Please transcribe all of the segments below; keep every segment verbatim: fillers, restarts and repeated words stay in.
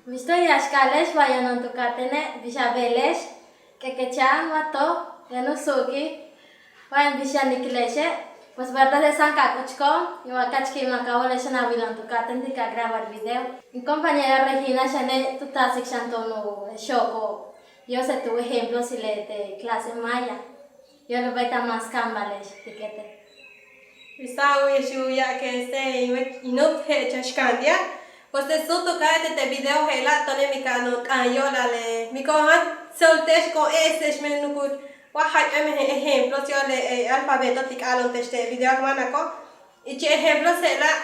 Mix túun yáax ka'ale'ex wa yano'on tu ka'atene' bix a beele'ex, k'ekecha'an wa toj, yaan u suukil wa bix yaan ikile'exe', pues verdad je'ex táan ka k'uchko'on wa ka'ach ki'imak a wóole'ex xan a wilo'on tu ka'aten ti' ka grabar video. In compañera Regina xane' tu taasik xan to'on u xooko' yóok'sel tu ejemplosil le te clase maya. Yóok'lal bey ta más kaambale'ex ti' k'ete'. Bix táan a wu'uye'ex u ya'ake'ex este in wéet in nup je'el chan xkanti'al. Pues te' suutuk ka'a te' video je'ela' to'one' mi ka'ano'on t'aan yo'olal le mi ko'ojan tso'olte'ex ko'on e'ese'ex men nukul wa jak'e' mejen ejemplos yo'olal le alfabeto ti' k'aalo'on te'ex te' video k máanako'. Ich ejemplos je'ela'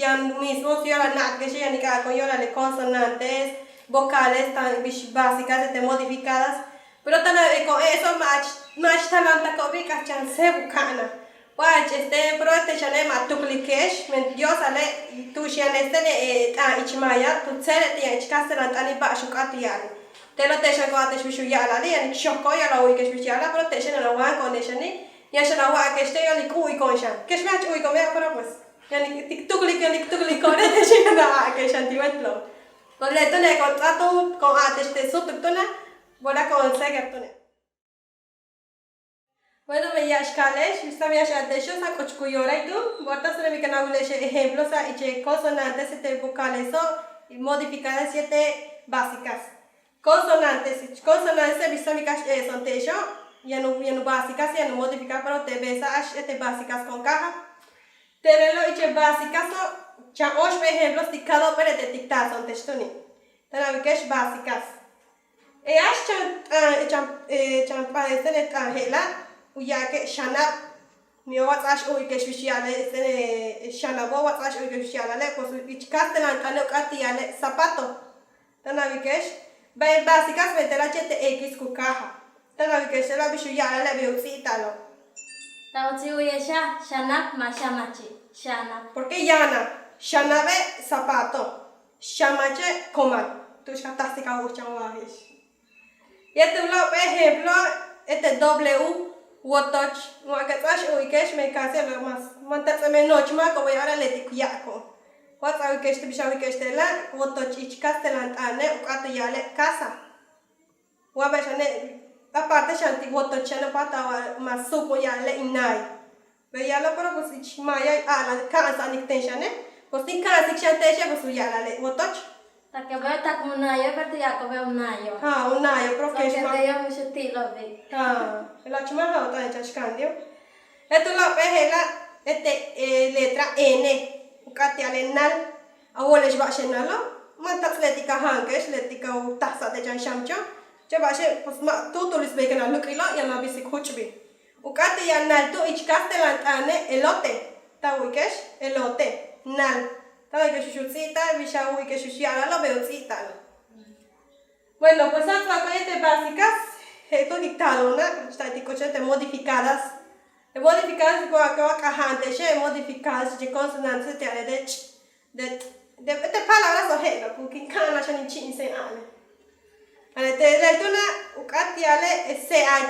yaan mismo yo'olal na'atke'exe' yaan in k'aal ko'on yo'olal le consonantes, vocales, bix básicas, este modificadas. Pero táan a beko'on e'eso' ma'ach ma'ach talamtako'obi' k'a'aj chan séeb u ka'anal. Wa'ach este pero te' xane' ma' tuklike'ex men yo'osale' tu'ux yaan este le t'aan ich maya tu tséele' ti' yaan ich kastelan t'aane' ba'ax u k'áat u ya'ale'. Te'elo' te' xan k a'ala'al te'ex bix u ya'ala'ale' yaan k xojko'on yaan a wu'uyike'ex bix ya'ala'al pero te' xan yaan a wáanko'on le xani' yaan xan a wa'ake'ex te' yaan k u'uyiko'on xan kex bix jach u'uyiko'on beya' pero pues yaan k tukliko'on yaan k tukliko'one' te' xan yaan a wa'ake'ex xan ti' wéetlo'ob. Pues le túune' ko'on ts'áa túun ko'on a'al te'ex te' suutuk túune' bola ko'on seguir túune'. Bueno, bey yáax ka'ale'ex bix táan yáax a'al te'exo' táan k'uchuk u yorail túun. Bola táan a su'ukulik mi ka'aj a wu'uye'ex ejemplos ich consonantes, este vocaleso', modificadas, este básicas. Consonantes, ich consonantes bix táan in ka'aj e'eso'on te'exo' yaan u yaan u básicas yaan u modificadas pero te' beesáaj este básicas ko'on ka'aj. Te' lelo' ich básicaso' chan óoxp'éel ejemplos ti' cada p'éel te' ti' k taaso'on te'ex túune'. Táan a wilike'ex básicas. Yáax chan t'aan chan chan p'aal este le t'aan je'ela' u ya'ake' xanab. Mi wa ts'áax u'uyike'ex bix ya'ala'al este le xanabo' wa ts'áax u'uyike'ex bix ya'ala'ale' pues ich kastelan t'aane' u k'áat u ya'ale' zapato. Táan a wilike'ex ba'ax básicas bey te'ela' che' te' x ku ka'aj. Táan a wilike'ex te'ela' bix u ya'ala'ale' bey u ts'íibta'alo'. Táan u ts'íib u'uye'exa' xanab ma' xamachi'. Xanab. Porque yaan a xanabe' zapato, xamache' comal. Tu'ux ka taasik a wu'uj chan waaje'ex. Yéetel u la'ob ejemplo este w, wotoch. Wa ka ts'áax u'uyike'ex men casi a lo más man tats'e' men nojoch máako'ob bey a'ala'al leti' ku ya'ako'on. Wa ts'áax a wilike'ex te' bix a wilike'ex te'ela' wotoch ich kastelan t'aane' u k'áat u ya'ale' casa. Wa bey xane' aparte xan ti' wotoch xane' u páajtal wa ma' suukun ya'ala'al le in naay. Bey ya'alo' pero pues ich maaya a'ala'al ka'ansa'anik ten xane' pues tin ka'ansik xan te'exe' pues u ya'ala'ale' wotoch. Taake' beyo' tak u naayo' pero tu ya'ako'ob beyo' u naayo'. Jaa u naayo' pero kex ma' beyo' mix u ti'lo'obi'. Jaa je'ela' chuma' ja'o' t'aan chan xkanti'o'. Yéetel u la'ob je'ela' este letra n u k'áat u ya'ale' nal. A wóole'ex ba'axe' nalo' man taats' leti' ka jaanke'ex leti' ka u tajsa'al te' chan xamcho'. Che' ba'axe' pues ma' tuutulis bey ken a luk'ilo' yaan a bisik juch'bil. U k'áat u ya'al nal túun ich kastelan t'aane' elote. Táan a wu'uyike'ex elote, nal. Táan a wilike'ex bix u ts'íibta'al bix a wu'uyike'ex bix ya'ala'alo' bey u ts'íibta'alo'. Bueno pues a ts'o'ok este básicas je'el túun k taalo'ona' ich taal ti' k'uchul este modificadas. Le modificadas wa ka wa k'aja'an te'exe' modificadas ich consonantes te' ya'ale' de ch', de t', de este palabraso' je'elo' ku kin ka'anal xan in chi'insen a'ale'. A'ale' te' le túuna' u k'áat u ya'ale'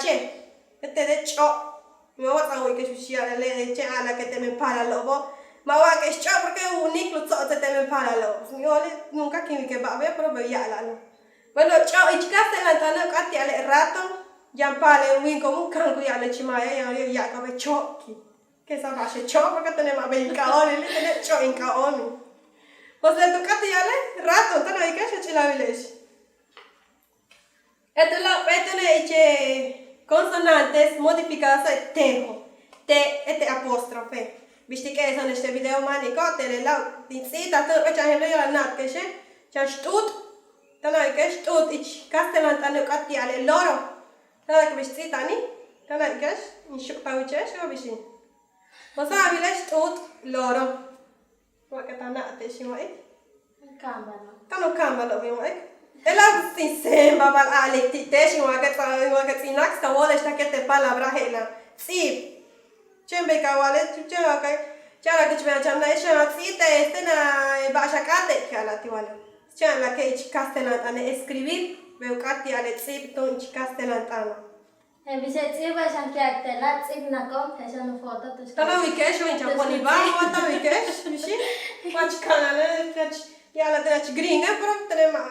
ch. Este de ch'o'. Ma' wa ts'áax a wu'uyike'ex bix ya'ala'ale' che' a'ala'ake' te' men paalalo'obo'. Ma' wa'ake'ex ch'o' porque u níikil u tso'otsel te' men paalalo'ob. Pues mi óole' nunca kin wilike' ba'al beyo' pero bey ya'ala'alo'. Bueno ch'o' ich kastelan t'aane' u k'áat u ya'ale' rato. Yaan paalal wíiniko'ob u ka'aj ku ya'ala'al ich maaya yaan u ya'ako'ob ch'o' ki. Kex a ba'axe' ch'o' porque tene' ma' bey in k'ajóolil tene' ch'o' in k'ajóolil. Pues le tu k'áat u ya'ale' rato táan a wilike'ex jach ilawil e'ex. Yéetel u la'ob túune' ich consonantes modificadas tejo', te' este apóstrofe. Bix ti' k e'eso'one'ex te' video máaniko' te' lela' tin ts'íibta'al túun k ejemplo yaan a na'atke'exe' chan xt'uut'. Táan a wilike'ex t'uut ich kastelan t'aane' u k'áat u ya'ale' loro. Táan a wilike'ex bix ts'íibta'ani'. Táan a wilike'ex in xu'uta'al wiche'ex wa bixi'. Pues a wile'ex t'uut loro. Wa ka táan a na'ate'ex in wa'ik. Táan u kaambalo'ob in wa'ik. Je'ela' pues tin séembabal a'alik ti' te'ex in wa'ake' ts'a in wa'ake' ts'in láaks ka wóole'ex taake' te' palabra je'ela' ts'íib. Chéen bey ka wa'ale' chéen wa ka cha'ala'ak ich bey a chan na'ax xan a ts'íibta'al este na ba'ax a k'áate' k a'ala'al ti' wale'. Chéen a'ala'ake' ich kastelan t'aane' escribir bey u k'áat u ya'ale' ts'íib túun ich kastelan t'aano'. Je'el bix e ts'íiba xan ki'ak te'ela' ts'íibnako', je'el xan u foto tu'ux. Táan a wilike'ex, wa in chan poni ba'al, wa táan a wilike'ex, bixi', wach ka'anale', jach ya'ala'al te'ela' jach gringa, pero tene' ma'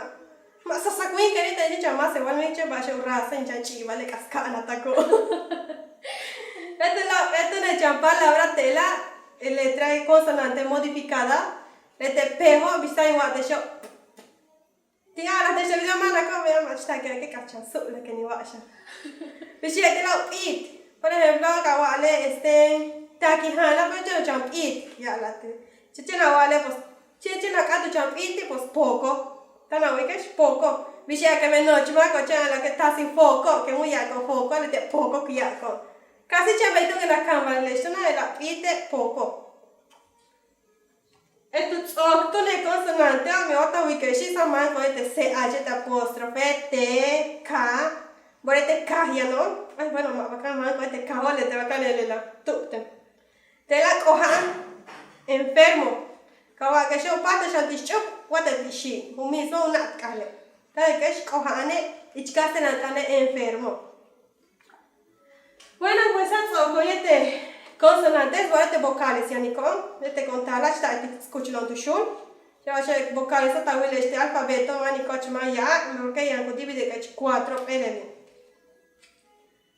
ma' sasak wíinike' te'ela' chan más igual wíinike' ba'axe' u raza in chan ch'i'ibal le k'as ka'anatako'. Je'el te'ela' je'el tene' chan palabra te'ela', letra consonante modificada, leti'e' pejo', bix táan in wa'al te'exo'. Tin a'alaj te'ex le video máanako', mix ma' ma'ach taak ke k'a'abéet chan su'lak ke in wa'al xan. Bix yéetel u p'íit. Por ejemplo, ka wa'ale' este, taak in jaana', pero chéen u chan p'íit ya'ala'al ti'. Chéen a wa'ale' pues, chéen a k'áat u chan p'íit, pues poco. Táan a wilike'ex poco. Bix ya'ala'al ke nojoch máako'ob chéen a a'ala'al ke taas in foco, kéen u ya'ala'al foco, leti'e' poco ku ya'ala'al. Casi chéen bey túun in kaambale'ex túun a je'ela' p'íite' poco. Este, ts'o'ok túun le consonanteo'ob, mix wa táan a wilike'exi', sáam máank'o'ob te' ch, te' apóstrofe, te' k, bo'ore' te' k yano'on. Ay, bueno, ma' ba'ax máank'o'ob te' k, bo'ore' te' ba'ax ka le, le, la tu'ubten. Te'ela' k'oja'an, enfermo. Ka wa'alike'exo' u páajtal xan ti' xch'úuk wa te' ti' xíim, u mismo u na'atk'aale'. Táan a wilike'ex k'oja'ane', ich kastelan t'aane' enfermo. Bueno, pues a ts'o'okon yéetel consonantes, bo'ore' te' vocales yaniko'on, yéetel con taal jach taal ti' kuchlo'on tu xuul. Chéen ba'axe' vocales táan a wile'ex te' alfabeto máaniko'ob jach máan ya'ab, porque yaan ku dividir ich cuatro p'éeleli'.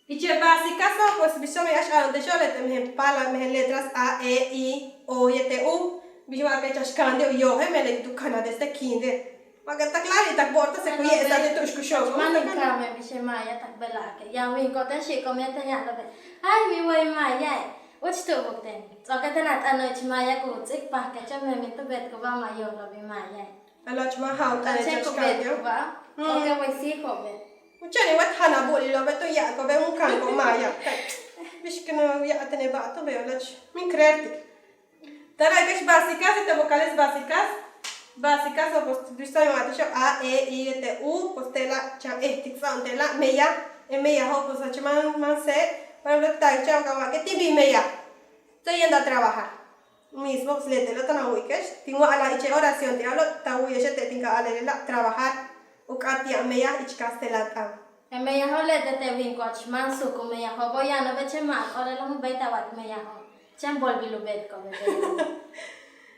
Ichil básicas, pues bix táan in a'ala'al te'exo' leti'e' mejen palabra, mejen letras a, e, i, o yéetel u. Bix wa'alike' jach kaandi' u yojel, melel tu kanaj desde kinder. Wa ka tak láayli' tak bo'oraste' ku ye'esa'al te' tu'ux ku xookon. Máan in kaame' bix e maaya tak beela'ake'. Yaan wíiniko'ob táan a xi'iko'ob yéetel ya'ala'al bey, ay, mi way maaya'e'. Uch tu'ubuk teen. Ts'o'oke' táan a t'ana'al ich maaya ku ts'íibta'al kecho', mejen tu beetikubáa ma' yoolo'ob in maaya'e'. Alo'ob ma' ja'awt'ane'ex ku beetikuba'a. Ts'o'oke' way síijo'obe'. Chéen in wéet janal buulilo'obe' tu ya'ala'alko'obe' mun kaanko'ob maaya. Bix ken u ya'al tene' ba'al túun beyo' lach min creertik. Táan a wilike'ex básicas, yéetel vocales básicas. Básicas, pues bix táan in wa'al te'exo' a, e, i yéetel u, pues te'ela' chan éejtik ts'a'abal te'ela', meyaj. E meyajo' pues jach máan, máan séeb. Por ejemplo taak chéen ka wa'alike' tin bin meyaj. Estoy yendo a trabajar. Mismo, pues leti'elo' táan a wilike'ex. Tin wa'alaj ich oración ti'alo', ta wu'uye'exe' te' tin ka'a a'alale' trabajar. U k'áat ya'ab meyaj ich kastelan t'aan. E meyajo' leti'e' te' wíiniko'ob jach máan suuk u meyajo'obo', yano'obe' chéen ma' k'oolelo' mu béeytal wa'alik meyajo'. Chéen bolbil u beetiko'ob.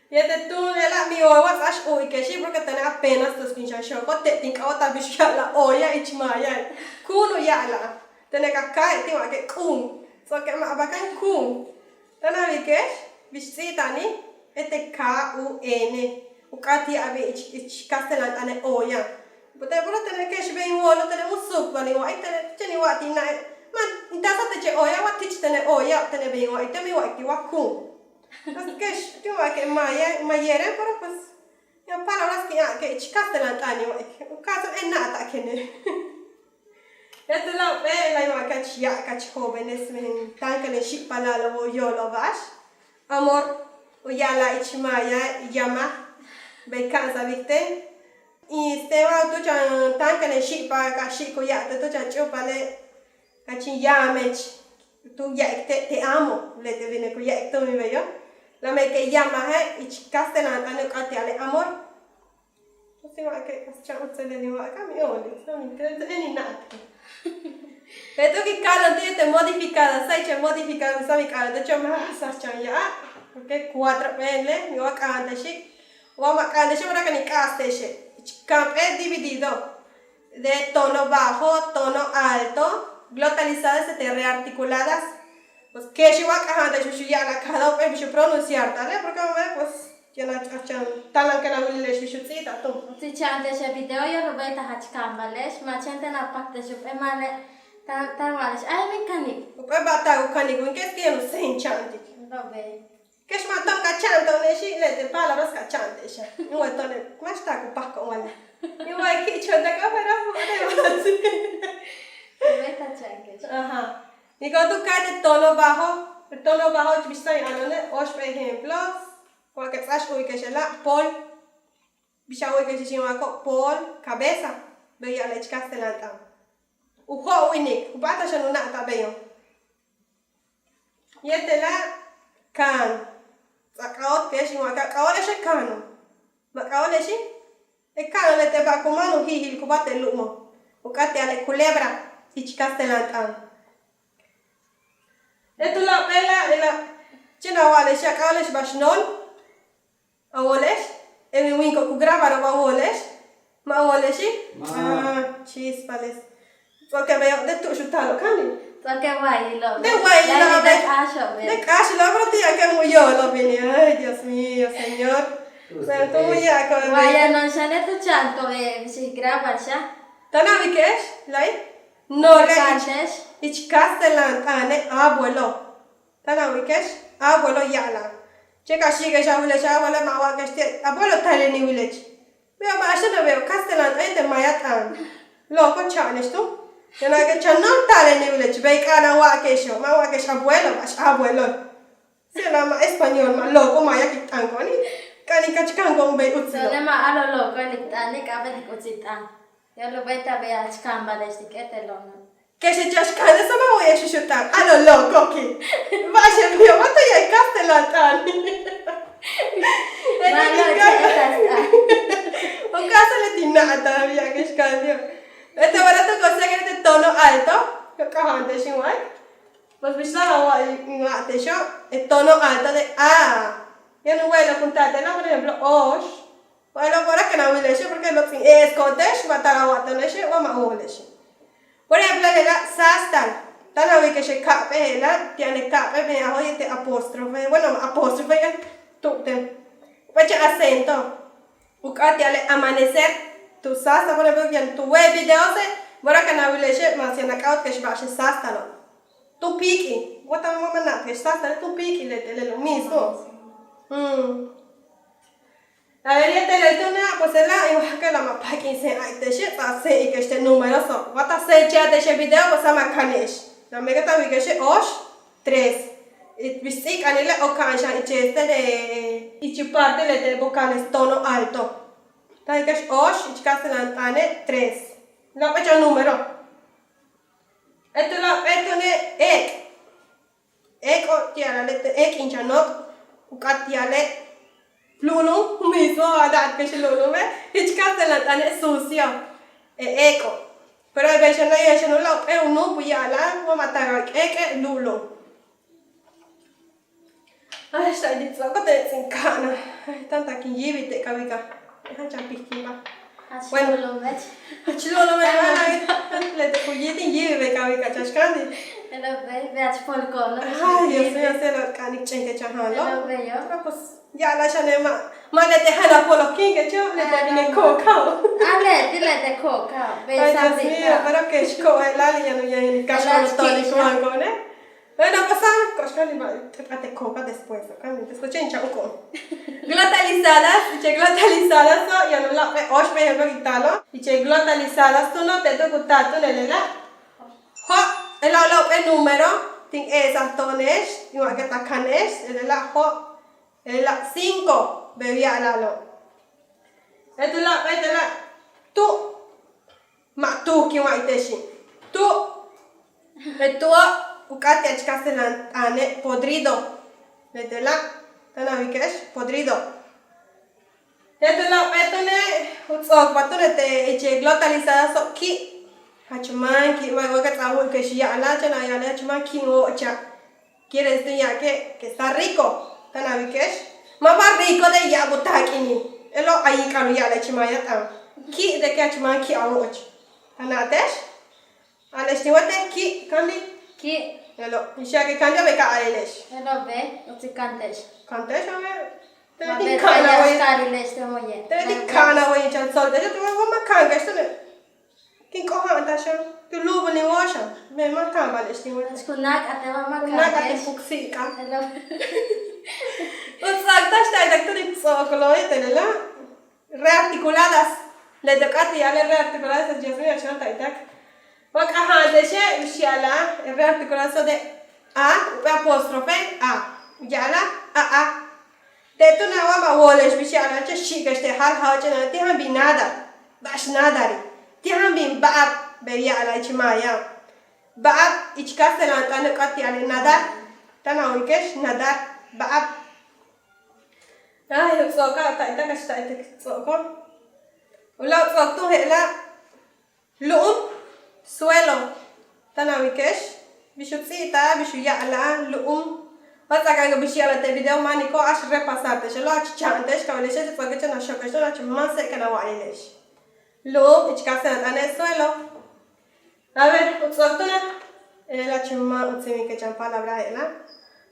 Yéetel túun je'ela' mi wooy wa ts'áax u'uyike'exi', porque tene' apenas tu'ux kin xan xooko', te' tin k'ajóolta'al bix u ya'ala'al olla ich maaya. Kúun u ya'ala'al. Tene' ka ka'a tin wa'alike' k'uun. Ts'o'oke' ma' ba'ax kúun. Táan a wilike'ex bix ts'íibta'ani', yéetel k u n, u k'áat ya'abe' ich, ich kastelan t'aane' olla. Pero tene' kex bey in wóolo', tene' mu suukbal in wa'alik, tene' chéen in wa'al tin na'e', ma' in taasaj teche' olla wa tich tene' olla, tene' bey in wa'alik, tene' bey in wa'alik ti' wa kúun. Pues kex tin wa'alike' maaya, ma' yéeyel, pero pues yaan palabras kin a'alike' ich kastelan t'aan in wa'alik. U caso e na'ata'akene'. Yéetel u p'éel, láaj in wa'alik jach ya'ab, jach jóvenes, mejen táankanil xi'ipalalo'ob u yoolo'ob ba'ax. Amor u ya'ala'al ich maaya, yamaj, bey ka'ansa'al bik teen. Este wa tu chan táankanil xi'ipal, ka xi'ik u ya'ab te' tu chan ch'úupale', ka chin yáamech, tu ya'alik te', te amo, leti'e' bin ku ya'alik túun beyo'. Láaj meyike' yamaje' ich kastelan t'aane' u k'áat ya'ale' amor. Pues in wa'alike' kas chan utsil le in wa'alik, mi óoli', sáam in creer, in na'atike'. Pero tu kin ka'alo'on ti' yéetel modificadas, sáam ichil modificadas, sáam in k'a'alo'on techo' ma' sa'aj chan ya'ab, porque cuatro p'éele', mi wa k'a'ana'al te'exi', wa ma' k'a'ana'al te'exi', wa ka in k'a'as te'exe'. Ich kaam p'éel dividido, de tono bajo, tono alto, glotalizadas, este, rearticuladas. Pues kex wa k'a'ana'al te'ex bix u ya'ala'al cada p'éel, bix u pronunciarta'ale', porque pues yaan a chan táan a wilike'ex bix u ts'íibta'al túun. Ti' cha'an te'ex e video yóol u béeytal jach kaambale'ex, ma' chéen táan a pakte'ex u p'éel ma'ale', táan, táan a wa'ale'ex, ay, mi kanik. U p'éel ba'al taak u kanik wíinike' es que yaan u séen cha'antik. Lelo' bey. Kex ma' to'on ka cha'anto'one'exi', leti'e' palabras ka cha'ante'exa'. In wéet to'one' máax taak u páajko'on wale'. In wéet ki'ichontako'on, pero de más. U béeytal cha'anke'ex. Ajá. Nico tu ka'aj te' tono bajo, tono bajo bix táan in a'alo'one', óox p'éel ejemplos. Wa ka ts'áax u'uyike'ex je'ela', pol. Bix a u'uyike'ex in wa'alike' pol, cabeza. Bey u ya'ala'al ich kastelan t'aan. U jo'o' wíinik, u p'áatal xan u na'ata'al beyo'. Yéetela' kaan. Ts'a'ab k'ajóoltike'ex in wa'alike' k'ajóole'exe' kaano'. Ma' k'ajóole'exi'. E kaano' leti'e' ba'ax ku máan u ji'ijilkubáa te' lu'umo'. U k'áat ya'ale' culebra ich kastelan t'aan. Te' tu la'obe' la, la, chéen a wa'ale'ex a k'ajóole'ex ba'ax nool. A wóole'ex, e win wíiniko' ku grabaro'ob a wóole'ex. Ma' a wóole'exi'. Ah, chíispales. Ts'o'oke' beyo', de tu'ux u taalo' kani. Ts'o'oke' wayilo'ob. De wayilo'ob. De k'áaxo'ob, pero ti' yaan u yóolo'ob bini. Ay, Dios mío, Señor. Pero tu ya'ako'. Wa yaan nool xane' tu cha'anto'ob, bix grabar xan. Táan a wiike'ex, lai'. Noole' ich kastelan t'aane' abuelo. Táan a wiike'ex, abuelo ya'ala'an. Chéen ka xi'ike'ex a wile'ex abuelo, ma' a wa'ake'ex ti', abuelo, taaleni wilech. Beyo', ba'ax táan a beyo', kastelan t'aan yéetel maaya t'aan. Looko' cha'ane'ex túun. Yaan a wa'ake' chan nool, taaleni wilech, bey k'a'ana'an wa'ake'exo', ma' a wa'ake'ex abuelo, ba'ax abuelo. Sela' ma' español, ma' looko' maaya k t'aanko'oni'. K'a'ana'an kach kaanko'on bey uts. Sela' ma' a lo looko' k t'aane', k'a'abéet k uts k t'aan. Yaan u beeta'al bey jach kaambale'ex k éetelo'ono'. Kex chéen jach kaanle', ma' wu'uye'ex u t'aan a lo looko' ki'. Ba'axe' beyo', wa táan a ya'al kastelan t'aan. Ma' lo chéen t'aan. U k'a'abéet le tin na'atal, yaan kex kaanle'. Este, bueno, tu conseguir este tono alto. Yo k'aja'an te'ex in wa'al. Pues bix la wa in wa'al te'exo', e tono alto de a. Yaan u wa'alil kun taatela', por ejemplo, oox. Bueno, por ejemplo, a wile'exe', porque lo tin e'es ko'ote'ex, ma' taal a wa'al to'one'exe', wa ma' a wóole'exe'. Por ejemplo, je'ela' sáastal. Táan a wiike'ex e ka'ape' je'ela', ti' yaan e ka'ape' beyajo' yéetel apóstrofe. Bueno, apóstrofe, tu'ubten. Pues chéen acento. U k'áat ti'al le amanecer. Tu sáastal, por ejemplo, yaan tu wéet videoe', por ejemplo, a wile'exe', ma' yaan a k'ajóoltke'ex ba'ax e sáastalo'. Tu píik'il. Wa táan a wa'al ma' na'atke'ex sáastale', tu píik'il, leti'e' le lo mismo. A ver, yéetel túune', pues je'ela' in wa'alike' la ma' pak'in sen a'alte'exe', ts'a'ab sen ike'ex te' númeroso'. Wa ta seechi'al te'ex e video, pues a ma' kane'ex. La mega ta wiike'exe' oox, tres. Bix ts'íibk'anile' o ka'an xan ich este de, ich parte de vocales tono alto. Ta wiike'ex oox, ich kastelan t'aane' tres. La'obe' chan número. Este la'obe' túune' eek'. Eek'o' ti'al le eek'inchano'ob, u k'áat ti'ale' lu'ulun, mismo a da'atke'ex lu'ulune', ich kastelan t'aane' sucio, e eek'o'. Pero bey xan a yaan xan u la'obe' u nu'up u ya'ala'al wa ma' taal a k'eek'e' lu'ulun. Ay, xan ti' ts'o'oko' te' ts'in ka'anal. Ay, táan a kin yíibil te' ka wilik. Jach a pijkinbal. Jach lu'ulun, ay, leti' ku yil tin yíibil bey ka wilik, jach k'a'ana'an. Ay, Dios mío, cielo, k'a'anik ch'enkechajanlo'. Pero pues ya'ala'ab xane' ma', ma' leti' jan a poolojo'ob k'iinkecho', leti' a bin ko'oka'o'. Ay, Dios mío, pero kex ko'ojela'al yaan u yaan kaxka'an u to'olik máanko'one'. Bueno, pues a ko'ox ka'ana'an, t'ep'al te' kooka' después, ka'ana'an después chéen in chan uko'on. Glotalizadas, ich e glotalizadaso' yaan u la'obe' oox, por ejemplo, kin taalo'. Ich e glotalizadas túuno', te' tu ku taal túun le je'ela'. Jo', je'ela' u la'obe' número, tin e'esaj to'one'ex, in wa'alike' ta kane'ex, le je'ela' jo', le je'ela' cinco, bey u ya'ala'alo'. Le tu la'obe' je'ela' tu'. Ma' tu' kin wa'alte'exi'. Tu'. Le tu'o' u k'áat ti'al ich kastelan t'aane' podrido. Le je'ela', táan a wiike'ex podrido. Le tu la'obe' túune' u ts'o'okbal túune' te' ich e glotalizadaso' ki'. Jach máan ki', ma' wa ka ts'a'ab u wu'uyike'ex ya'ala'al, chéen a ya'ala'al jach máan ki' in wo'ocha'. Quiere decir túun ya'alike' que está rico. Táan a wiike'ex. Ma' ba'al rico de ya'ab u taak'inil. Je'elo' a yiik'al u ya'ala'al ich maaya t'aan. Ki' de que jach máan ki' a wo'och. Táan a te'ex. A'ale'ex tin wéetel ki', cambio. Ki'. Je'elo'. Bix ya'alike' cambio, bey ka a'alile'ex. Je'elo' bey, uts in ka'ante'ex. Ka'ante'ex, a ver. Te' tin ka'an a way. Te' tin ka'an a way in chan tso'olte'ex, wa ma' ka'anke'ex túune'. Kin k'oja'an taxan, tu lúubul in wóoxan, bey ma' kaambale'ex tin wéetel. Ku náak'al tin puksi'ik'al. U ts'o'ok táan xta'aytak túun in ts'o'okolo' yéetel lela'. Rearticuladas. Le tu k'áat ti'al le rearticuladas, Dios mío, xan ta'aytak. Wa k'aja'an te'exe', bix ya'ala'al rearticuladas de a, jump'éel apóstrofe, a. Ya'ala'al a, a. Te' túune' wa ma' wóole'ex bix ya'ala'al, chéen xi'ike'ex te' jáal jaoch'anale', ti' jan bin nadar, ba'ax nadari', ti' jan bin ba'ab, bey ya'ala'al ich maaya. Ba'ab, ich kastelan t'aan u k'áat ti'al le nadar. Táan a wiike'ex nadar, ba'ab. Ay, u ts'o'oka', ta'aytak, ka'ach ta'aytak ts'o'oko'. U láak' ts'o'ok túun je'ela'. Lu'um, suelo. Táan a wiike'ex. Bix u ts'íibta'al, bix u ya'ala'al lu'um. Wa ts'a'akan bix u ya'ala'al te' video máanico, jach repasar te'ex je'elo', jach cha'an te'ex ka wilike'ex, ts'o'oke'ex a xoke'ex to'on, jach máas ke a wa'alile'ex. Lu'um ich cárcel a t'aane' Suelo. A ver, u ts'o'ok túun a, jach máas u ts'íibilke'ex chan palabra je'ela'.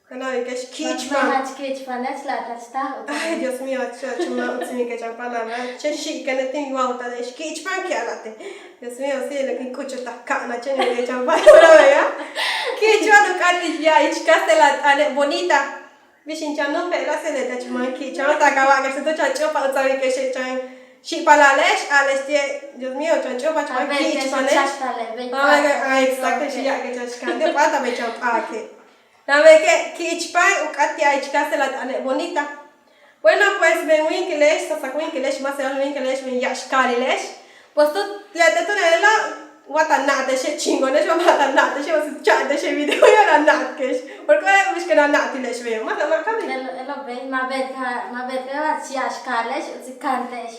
Ka wilike'ex ki'ichpan. Jach ki'ichpanech la' tach taj. Ay Dios mío, jach máas u ts'íibilke'ex chan palabra. Chéen xi'ikene' tin wa'alta'ale'ex ki'ichpan ku ya'ala'al te'. Dios mío, sí, le kin k'uchul tak ka'anach chéen xi'ikene' chan palabra beya'. Ki'ichpan u k'áat ti' ya'ab ich cárcel a t'aane' Bonita. Bix in chan nu'up je'ela', le jach máas ki'ichpan, wa taak a wa'alike'ex tu chan ch'úupal u ts'áaike'exe' chan xi'ipalale'ex, a'ale'ex ti'e', Dios mío, chan ch'úupal chan ki'ichpane'ex. Exacto, xi' ya'alike' chan xkan ti' p'áat a bey chan p'áake'. Ka wilike' ki'ichpan u k'áat ti' ya'ab ich cárcel a t'aane' Bonita. Bueno, pues, bey wíinikile'ex, sasak wíinikile'ex, máas wíinikile'ex, bey ya'ab ka'achile'ex. Pues tu le te' túun je'elo', wa ta na'ate'exe' chingone'ex, wa ma' ta na'ate'exe', wa cha'ante'exe' video yóok'ol a na'atke'ex. Porque bix ken a na'atile'ex beyo', ma' ta na'ate'ex. Je'elo', je'elo' bey, ma' beetike', ma' beetike' wa ya'ab ka'ale'ex, uts in kante'ex.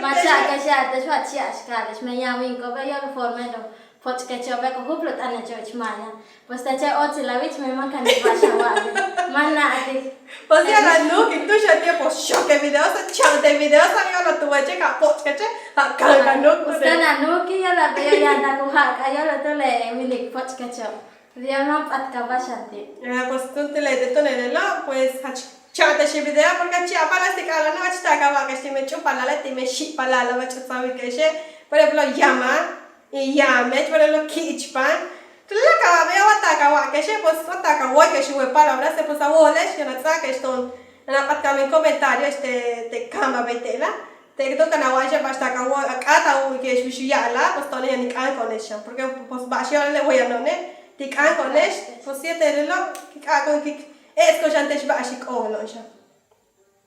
Ma' cha'ante'ex, ya'abte'ex wa ya'ab ka'ale'ex, men yaan wíiniko'ob beyo' forma je'elo'. Poch'kecho'obe' ku jup'lul t'anecho' ich maaya. Pues teche' óotsil a wich, men ma' kanik ba'ax a wa'ale'. Ma' na'atik. Pues ya'ala'al nuukik tu'ux a ti'e' pues xoke' videosa, cha'ante' videosa, yóok'lal tu weche' ka poch'keche', a kan ka nuuk. Pues ya'ala'al nuukik, yóok'lal beyo' yaan tak u ja'ak'al yóok'lal tu le winik poch'kecho'. Dios ma' p'atkaba'ax a ti'. Pues túun ti' le te' túun je'elo', pues jach cha'ante'ex in video porque jach ya'ab paalal ti' k'a'alo'one' wa jach taak a wa'alike'ex ti' men ch'úupalale' ti' men xi'ipalale' wa jach u ts'áaike'exe'. Por ejemplo, llama. Y ya'abech, por ejemplo, ki'ichpan. Tuláakal beyo' wa taak a wa'alike'exe', pues wa taak a wóoyike'ex u wéet palabras, pues a wóole'ex yaan a ts'áake'ex to'on. Yaan a p'atkamen comentario este te' kaambabey te'ela'. Te' to'on kan a wa'alike'exe' ba'ax taak a wóoy, a k'áat a wu'uyike'ex bix u ya'ala'al, pues to'one' yaan in k'áanko'one'ex xan. Porque pues ba'ax yóok'lal le wayano'one' ti' k'áanko'one'ex, pues siete je'elo' k k'áanko'on k e'esiko'on xan te'ex ba'ax in k ojolo'on xan.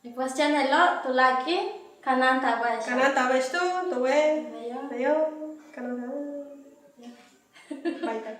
Y pues chéen je'elo' tuláakal kanáanta'abe'ex. Kanáanta'abe'ex túun, tu wéet. Beyo'. Beyo'. Kanáanta'abe'ex. Bye, bye.